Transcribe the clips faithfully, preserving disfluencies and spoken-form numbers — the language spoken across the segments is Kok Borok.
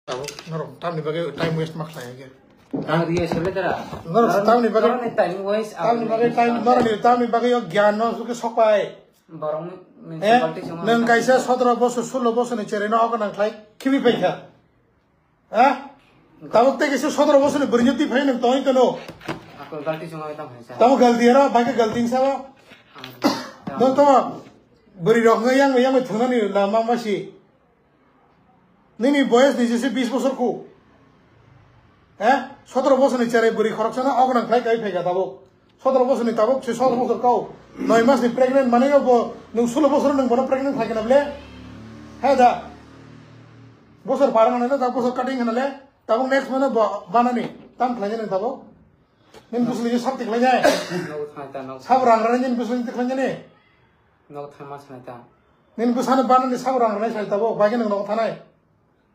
Tabuk norok tamni bagwi time waste ma khlai khe. Ang reason le dara. Norok tamni bagwi, norokni time waste, tamni bagwi time, norokni tamni bagwi o gyan no suke sokpai. Borokni Eh? municipality song Nang ang kaisa tamo. Sotro bosor, sulo bosor ni cherai no ogo nang khlai khibi paikha. Ha? Tabuk tei kaisa sotro bosor ni bwrwi no twi phai nang tongwi tono. Ako galti song ang tamo hai sa. Tamo galti aro, bai khe galti sa ba. Ang tamo. No tamo. Bwrwi rok ngai yang yang thunani lama masi. Nini boyes ni jese bis bosor ku. Eh? Sotro bosor ni cherai bwrwi khoroksa na ogo nang khlai kai phaikha tabuk. Sotro bosor ni tabuk se sotro bosor kau. Noi mas ni pregnant mane bo nung sulo bosor nung bono pregnant khlai kana ble. He da. Bosor parang na tabuk bosor cutting kana le. Tabuk next mane bo banani. Tam khlai nang tabuk. Nin bosor ni sabti khlai nai. Nogo thang ta nogo. Sab rang rani nin bosor ni khlai nai. Nogo thang mas na ta. Nin bwsano banani sabo rang rwnai sai tabuk, bai khe nwng nogo thanai.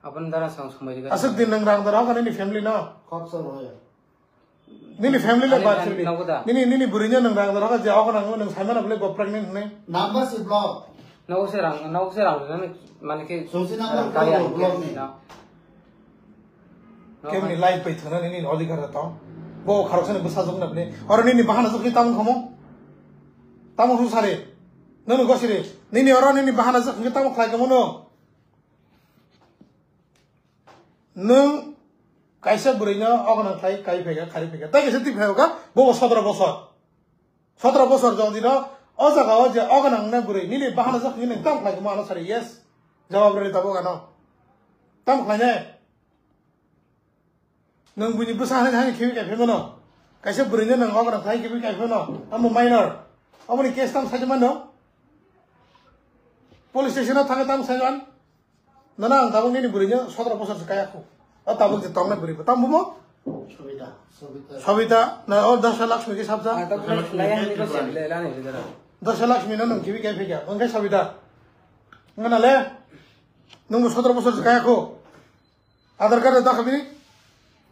Aboni dara chwng swmai rwgwi. Aswk din nwng rang dara hoka nini family no? Khoroksa rwya. Nini family le Ani ba family chwngni. Nogo da. Nini, nini bwrwino nwng rang dara hoka je ogo nang nwng saimano bwle bo pregnant hwnwi. Number si block. Nogo se rang, nogo se rang rwnani mane khe Chwngsi number rang kali block, ani block khe ni. No. Kemni life bai thwna nini odhikar da tong. Bo kharok sani bwsa jok na bini. Oro nini bahana jok ni tamung kamo. Tamung su sari. Nunu gosiri. Nini oro nini bahana jok ni tamung khlai kamo no. Nung kaisa bwrwi no ogo nang khlai kai phaika khari phaika. Tai kaisa twi phaika bo sotro bosor. Sotro bosor jodi no o jaga o je ogo nang na bwrwi nini bahana jok ni nung tamung khlai kamo ano sari yes. Jawab rwni tabuk ano. Tamung khlai ne. Nwng buini bwsa hai hai khibi kai phai mano. Kaisa bwrwino nwng ogra khai khibi kai phai mano. Amo minor. Amoni case tam sai mano. Police station o thangwi tam sai man. Nana ang tabuk nini bwrwino sotro bosor se kaya khu. O tabuk je tongnai bwrwi bo tam bumo? Sobita, Sobita. Sobita, na o Dasha Lakshmi ke sabja? Ah, tabuk lai hani ko se le lani le dara. Dasha Lakshmi no nwng khibi kai phai kya. Wngkhe Sobita. Ngana le. Nwng bo sotro bosor se kaya khu. Aadhaar card da khabini?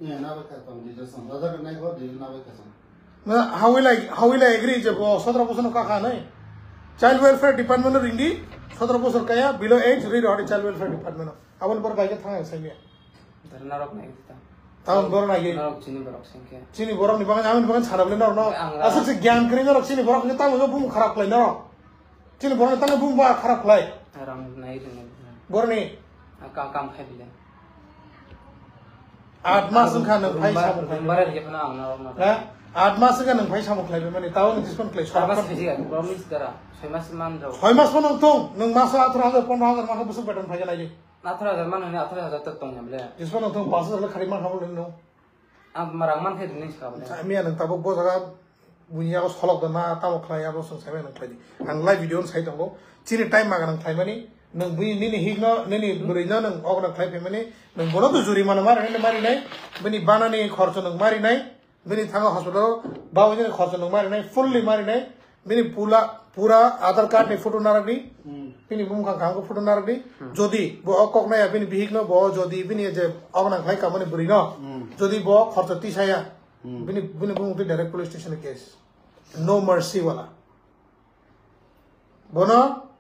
Ne, na bai ka tong, details tong. Aadhaar card nai ko, details na bai ka tong. Na, how will I, how will I agree je bo sotro bosor no kakha nai? Child Welfare Department no ringdi, sotro bosor kaya, below age, ri rodi Child Welfare Department no. Aboni bor bai khe thang sai miya. Dar narok nai ta. Tabon bor nai ge. Narok chini borok sengke. Chini borok ni bagan, amin bagan sana bole narok no. Ang ra- Asuk se gyan kri narok chini borok ni tamo bum kharap lai narok. Chini borok ni tamo bum ba kharap lai. Aram nai rinai. Borni. Akam kam khai bile. Aat mas wngkha nwng phai samung khlai. Bara rikhe phano ang narok na. Ha? Aat mas wngkha nwng phai samung khlai mani. Tao nwng dispon khlai. Soi mas khaisi ya, promise dara. Soi mas man rok. Soi mas phano thung. Nwng maso atharo hajar, pondro hajar maso bwswk beton phai khe nai di. Atharo hajar man hwnwi atharo hajar tok tong ya bile. Dispon nwng thung pash hajar le khari man habo le nwng. Ang marang man khe rinai ska bole. Miya nwng tabuk bo jaga buini yago solok da na tamo khlai abo swng sai mano khlai di. Ang live video no sai tongo. Chini time maga nang khlai mani. Nwng bui nini hik no, nini bwrwi no nwng ogra khlai phai mani. Nwng bono to juri mano mari nai, mari nai. Bini bana ni khorcho nwng mari nai. Bini thango hospital bao nini khorcho nwng mari nai. Fully mari nai. Bini pula, pura Aadhaar card ni photo narwk di. Hmm. Bini bumung kang kang photo narwk di. Hmm. Jodi bo o kok naya bini bihik no bo jodi bini je ogra khlai kamani bwrwi no. Hmm. Jodi bo khorcho tisaya. Hmm. Bini, bini bumung twi direct police station case. No mercy wala. Bono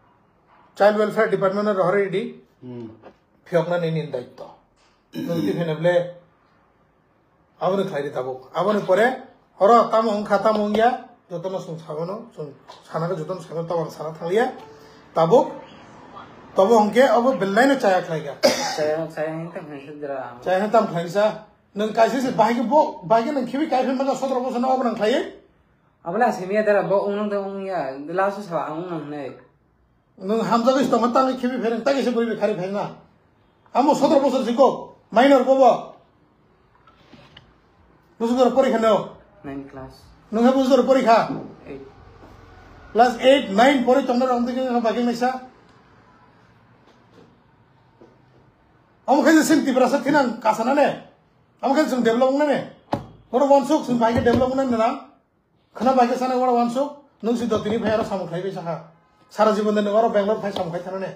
Child Welfare Department no rohorwi di. Hmm. Phiyokna nini daitto. Nwng twi phene ble. Aboni khlai di tabuk. Aboni pore oro tamo wngkha tamo wngya. Jotono chwng sabono, chwng sana khe jotono sabono tabuk ang sana thangliya. Tabuk. Tobo hwnkhe obo belai no chaya khlai kha. Chaya, chaya hwnkhe hwnkhe dra. Chaya hwnkhe tam khlai sa. Nwng kaisa se bahai khe bo, bahai khe nwng khibi kai phai mano sotro bosor no obo nang khlai. Abole asimiya dara bo wngnang de wngya, last o sa ang wngnang hinai. Nwng hamjagwi se tongma tangwi khibi phereng, tagwi se bwrwi bai khari phereng na. Amo sotro bosor jikok, minor bobo. Bosor porikha no? Nine class. Nwng ha bosor porikha? Eight. Class eight, nine pori tongna rong digi bagwi naisa. Amo khe sin Tiprasa thinang kasana ne. Amo khe sung develop nane. Oro wansuk sung bai khe develop nane na. Khna bai khe sana oro wansuk, nwng si dotini phai aro samung khlai bai sakha. Sara jibon de nwng oro Bangalore phai samung khai thana ne.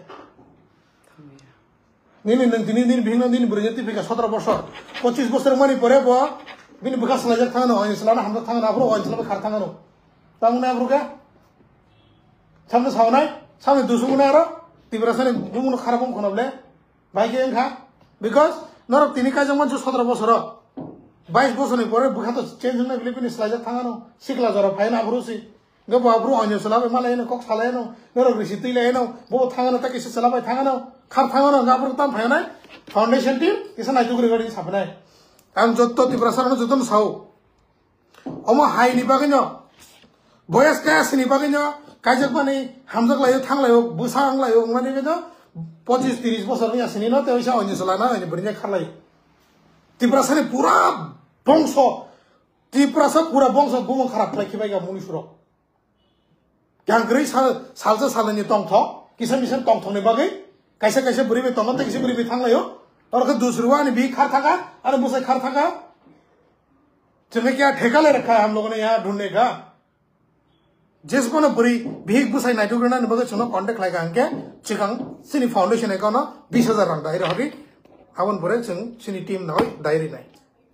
Nini nwng tini nini bihik no nini bwrwi no twi phika sotro bosor. Pochis bosor mani pore bo bini bwkha swlaijak thang no, oin swlana hamjak thang no, aphuru oin swlama khar thang no. Tamung na aphuru khe? Samno saunai, samno dusung na aro, Tiprasa ni bumung no kharap wng khono ble. Bai khe wngkha, because Norok tini kaijak mansu sotoro bosoro. Bais bosorni pore bwkha to change wngnai bile bini swlaijak thangano. Sikla jora phaina aphuru si. Hwnkhe bo aphuru onyo swlabai malaino kok salaino. Norok risi twi laino. Bo thangano ta kisa swlabai thangano. Khar thangano hwnkhe aphuru tam phainai. Foundation team kisa naituk ri gari sapnai. Ang jotto Tiprasa rokno jotono sao. Omo hai ni bagwi no, boyas kaya sini bagwi no, kaijak mani hamjak layo, thang layo, bwsa ang layo, wngmani bagwi no, pochis tiris bosor ni asini no, tei oisa onyo chwla na, onyo bwrwi kharlai. Tiprasa ni pura bongso, Tiprasa pura bongso bumung kharap khlai khibai ga muni surok. Yang kwrwi sal, salsa salani tongthok, kisa misa tongthokni bagwi, kaisa kaisa bwrwi bai tongo, tei kisa bwrwi bai thang layo. Oro khe dusrwa ani bi khar thaka, ani bwsai khar thaka. Chwngno kya theka le rakha hai hum logo ne yaha dhunne ka. Jesbono bwrwi bihik bwsai naituk rwnani bagwi chwngno contact khlai kha hwnkhe chwkang chini foundation account no bis hajar rang dai rw hadi. Aboni pore chwng chini team no dai rinai.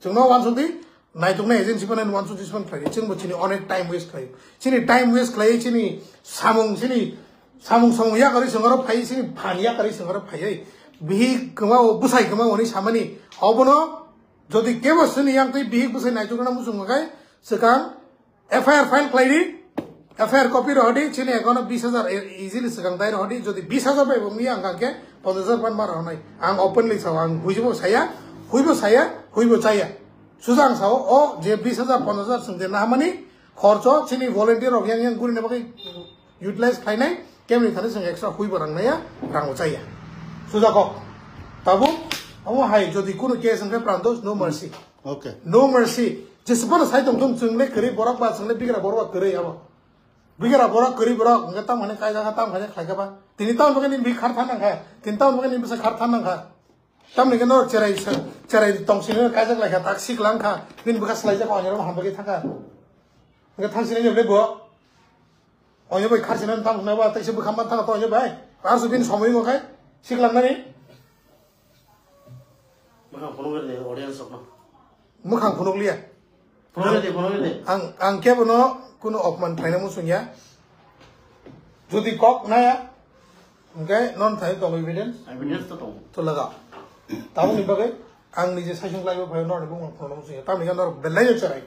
Chwngno wansuk di naituknai agency phano wansuk di phano khlai di. Chwngbo chini onek time waste khlai. Chini time waste khlai chini samung chini samung samung yakarwi chwng oro phai chini phan yakarwi chwng oro phai. Bihik kwma o bwsai kwma oni samani obono Jodi kebo sini yang twi bihik bwsai naitukna muchung khe swkang F I R file khlai di, F I R copy rw di, chini account o bis hajar e-, easily swkang dai rw di, jodi bis hajar bai bo wngya ang khe ponchash hajar ban ma rw nai. Ang openly sao, ang huibo saya, huibo saya, huibo chaya. Suja ang sao, o je bis hajar, ponchash hajar swng je nahamani khorcho chini volunteer rok yang yang gurina bagwi utilize khlainai, kemni thani chwng extra huibo rang naiya, rang bo chaya. Suja kok. Tabuk, omo hai jodi kunu case wngkhe pranto, no mercy. Okay. No mercy. Jesupano sai tong thung chwng le kwrwi borok ba chwng le bigra borok ba kwrwi abo. Bigra borok kwrwi borok wngkhe tam hwnwi kaijak kha, tam hwnwi khlai kha ba. Tini tam bagwi ni bi khar than nang kha. Tini tam bagwi ni bwsa khar than nang kha. Tamni khe norok cherai sa-, cherai tong sini kaijak lai kha, tak sik lang kha. Bini bwkha swlaijak kha, onyorok hamjagwi thang kha. Hwnkhe thang sini le bo. Onyo bai khar sini tam hwnwi ba, tei se bwkha man thang kha to onyo bai. Ar su bini somoi mo khai sik lang nani. Bwkha phunuk le audience rok no. Mwkhang phunuk liya. Phunuk le, phunuk le. Ang, ang kebo no kuno opman khlaina muchung ya. Jodi kok naya, hwnkhe non thai tongo evidence. Evidence to tongo. To laga. Tamoni bagwi ang nije saisung laibo phaio norni bumung phunukna muchung ya. Tamni khe norok belai no cherai.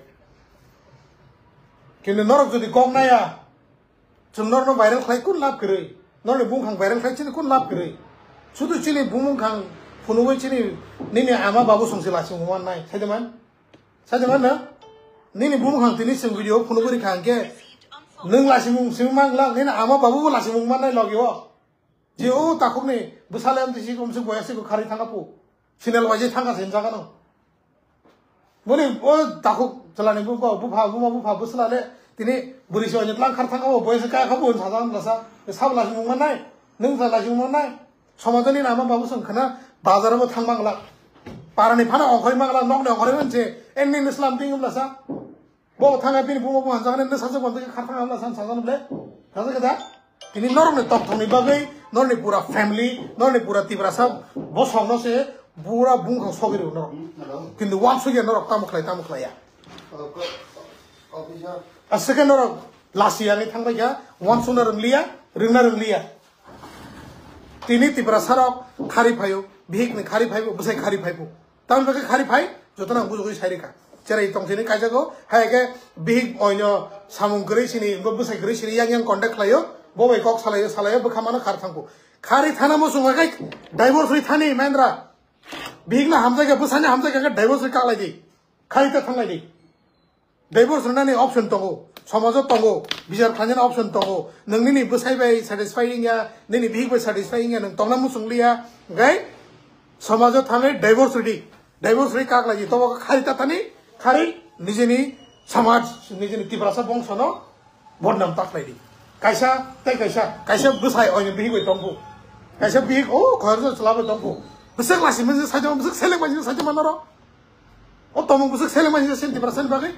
Kintu norok jodi kok naya, chwng norno viral khlai kun lab kwrwi. Norni bumung khang viral khlai chini kun lab kwrwi. Sudu chini bumung khang phunugwi chini nini ama babu songsi lasing mannai. Sai de man? Sajaman na? Nini bumung tini chwng video phunugwi rikha hwnkhe nwng lasimung simi mangla, nini ama babu bo lasimung mannai logi o. Je o takhukni bwsale amtwi si komsuk boya si bo kharwi thangkha pu. Sinal waje thangkha sin jagano. Boni o takhuk chalani bu, bu, bupha, buma bupha bwsla le tini bwrwi se waje tlang khar thangkha bo boya se kaya kha bo sajak nasa. Sab lasimung mannai. Nwng sa lasimung mannai. Somajoni nama babu song khana bazar bo thang mangla. Parani phano ongkhorwi mangla, nokni ongkhorwi manse, enni ni slam ting wngla sa. Bo thanga bini bumo bo hanjakne nw sajak bo kha thang wngla san sajak ble. Sajak da. Tini norokni tokthokni bagwi, norokni pura family, norokni pura Tiprasa bosongno se pura bungkhang sogwi rw norok. Kintu wansukya norok tamo khlai, tamo khlaiya. Aswkhe norok lasi yangwi thangbai kha, wansukna rwngliya, rwngna rwngliya. Tini Tiprasa rok khari phaio, bihik ni khari phaibo, bwsai khari phaibo. Tamni bagwi khari phai, jotono ang bujugwi sai rikha. Cherai tong sini kaijago, hai khe bihik oino samung kwrwi sini, bo bwsai kwrwi sini yang yang contact khlaio, bo bai kok salaio, salaio, bwkha mano khar thangkhu. Khari thana muchung hai khe divorce ri thani Mahendra. Bihik no hamjai khe, bwsai no hamjai khe divorce ri kaklai di. Khari ta thanglai di. Divorce rwnani option tongo, somajo tongo, bichar khlainani option tongo. Nwng nini bwsai bai satisfy wngya, nini bihik bai satisfy wngya, nwng tongna muchung liya, hwnkhe somajo thangwi divorce rwdi. Divorce rwi kak lai di, tobo khari tathani, khari nijini samaj, nijini Tiprasa bongsono bodnam ta khlai di. Kaisa tei kaisa, kaisa bwsai oino bihik bai tongkhu. Kaisa bihik o khoroksa chwla bai tongkhu. Bwswk lasi mwnsi saijama, bwswk seleng bai saijama norok. O tomung bwswk seleng mani sin Tiprasa ni bagwi.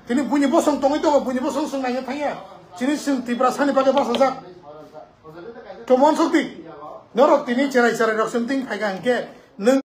Tini buini bosong tongwi tongo, buini bosong swng naina thangya. Chini swng Tiprasa ni bagwi bachajak. Tomon sokti. Norok tini cherai cherai rok swng ting phaikha hwnkhe nwng